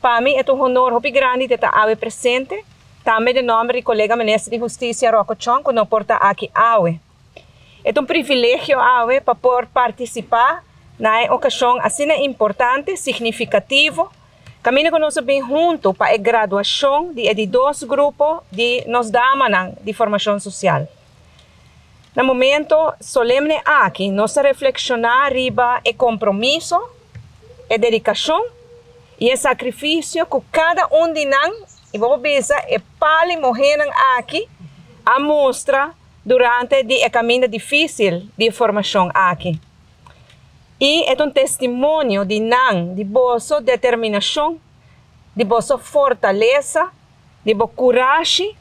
Pa mi e ta un honor hopi grandi di ta awe presente, tambe den nomber di colega Minister di Husticia Rocco Chong cu no por ta aki awe. E ta un privilegio awe pa por participa na e ocasion asina importante, significativo, caminda cu nos a bin hunto pa e graduacion di e di dos grupo di nos damanan di formacion social. Na momento solemne aki nos ta reflexiona riba e compromiso, e dedicacion y e sacrificio cu cada un di nan, y bo por bisa e pali muhernan aki, a mustra durante di e caminda dificil di e formacion aki. Y e ta un testimonio di nan, di boso determinacion, di boso fortalesa, di bo curashi,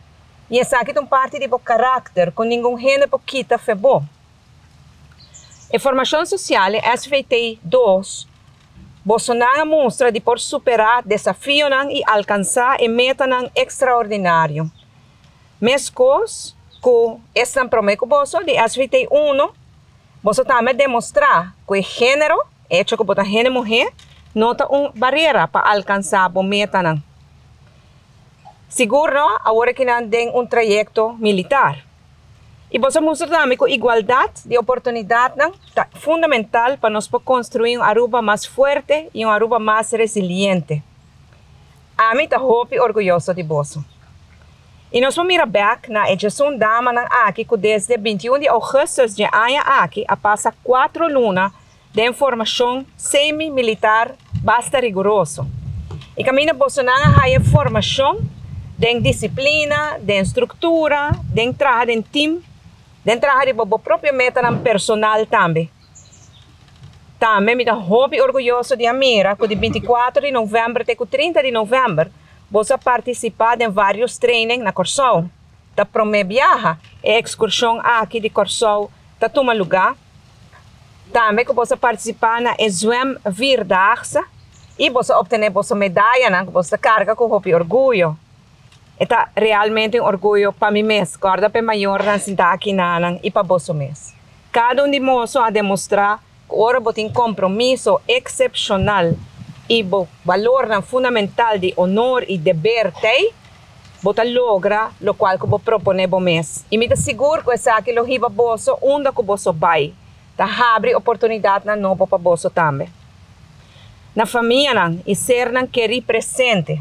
y esaki ta un parti di bo caracter cu ningun hende por kita fe bo. E formacion social, e SVT 2, bosonan a mustra di por supera desafionan y alcansa e metanan extraordinario. Mescos cu esnan prome cu boso di SVT 1, boso tambe a demostra cu e genero, e hecho cu bo ta hende muhe, no ta un barera pa alcansa bo metanan. Sigur no, awor aki nan den un trayecto militar. Y boso a mustra tambe cu igualdad di oportunidadnan ta fundamental pa nos por construi un Aruba mas fuerte y un Aruba mas resiliente. Ami ta hopi orguyoso di boso. Y nos por mira bek na e djesun damanan aki cu desde 21 di augustus dje aña aki a pasa 4 luna den formacion semi-militar basta riguroso. Y caminda bosonan a haya formacion den disciplina, den structura, den traha den team, den traha riba bo propio metanan personal tambe. Tambe mi ta hopi orguyoso di a mira cu di 24 di november te cu 30 di november boso a participa den varios training na Corsou. Ta prome biaha e excursion aki di Corsou ta tuma luga. Tambe cu boso a participa na e Zwem Vierdaagse y boso a obtene boso medayanan cu boso ta carga cu hopi orguyo. E ta realmente un orguyo pa mi mes, corda pa e mayornan sinta aki nanan y pa boso mes. Cada un di moso a demostra cu ora bo tin compromiso excepcional y bo balornan fundamental di honor y deber t'ey, bo ta logra locual cu bo propone bo mes. Y mi ta sigur cu esaki lo hiba boso unda cu boso bay. Ta habri oportunidadnan nobo pa boso tambe. Na famianan y sernan keri presente.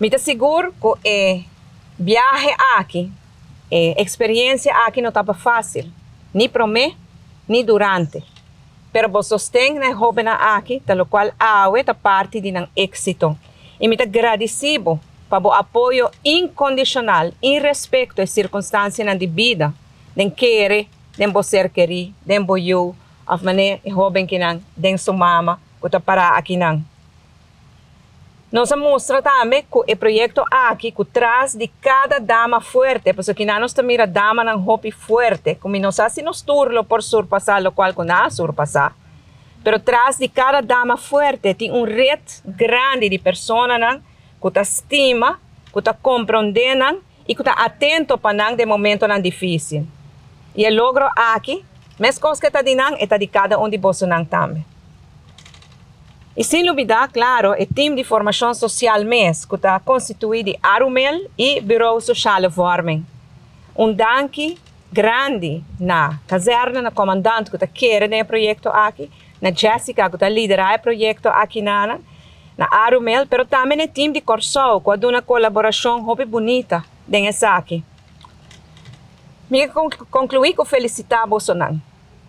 Mi ta sigur cu e biahe aki, e experiencia aki no taba facil, ni prome ni durante. Pero bo sosten na e hobennan aki ta locual awe ta parti di nan exito. Y mi ta gradici bo pa bo apoyo incondicional inrespecto e circunstancianan di bida den kere den bo ser keri, den bo yu of mane e hoben kinan den su mama cu ta para akinan. Nos a mustra tambe cu e proyecto aki cu tras di cada dama fuerte, pasobra kinan nos ta mira damanan hopi fuerte, cu mi no sa si nos tur lo por surpasa locual cu nan a surpasa, pero tras di cada dama fuerte tin un red grandi di personanan cu ta stima, cu ta compronde nan y cu ta atento pa nan den momentonan dificil. Y e logro aki, mescos cu e ta di nan, e ta di cada un di bosonan tambe. Y sin lubida, claro, e team di formacion social mes, cu ta constitui di Arumel y Bureau Sociale Vorming. Un danki grandi na kazerne, na comandant cu ta kere den e proyecto aki, na Jessica cu ta lidera e proyecto aki na na Arumel, pero tambe na e team di Corsou cu a duna colaboracion hopi bunita den esaki. Mi ke conclui cu felicita bosonan.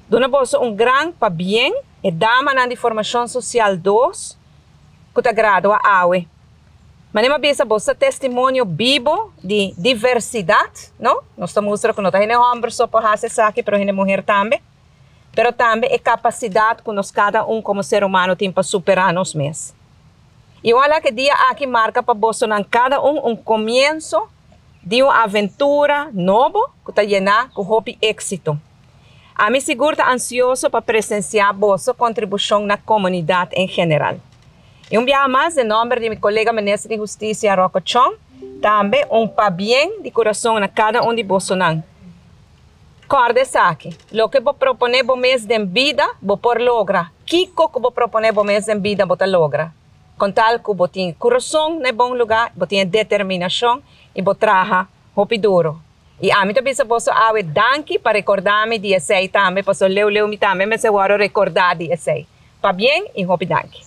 Duna boso un gran pabien e damanan di Formacion Social 2 cu ta gradua awe. Manera mi a bisa boso ta testimonio bibo di diversidad, no? Nos ta mustra cu no ta hende homber so por haci esaki, pero hende muher tambe. Pero tambe e capacidad cu nos cada un como ser humano tin pa supera nos mes. Y ohala cu e dia aki marca pa bosonan cada un un comienso di un aventura nobo cu ta yena cu hopi exito. Ami sigur ta ansioso pa presencia boso contribucion na comunidad en general. Y un biaha mas den nomber di mi colega Minister di Husticia Rocco Chong, tambe un pabien di curason na cada un di bosonan. Corda esaki, loke bo propone bo mes den bida, bo por logra. Kico cu bo propone bo mes den bida, bo ta logra. Con tal cu bo tin curason na bon lugar, bo tin determinacion y bo traha hopi duro. Y ami tambe sa boso awe danki pa recorda mi di esey tambe, paso leu leu mi tambe mester wordo recorda di esey. Pabien y hopi danki.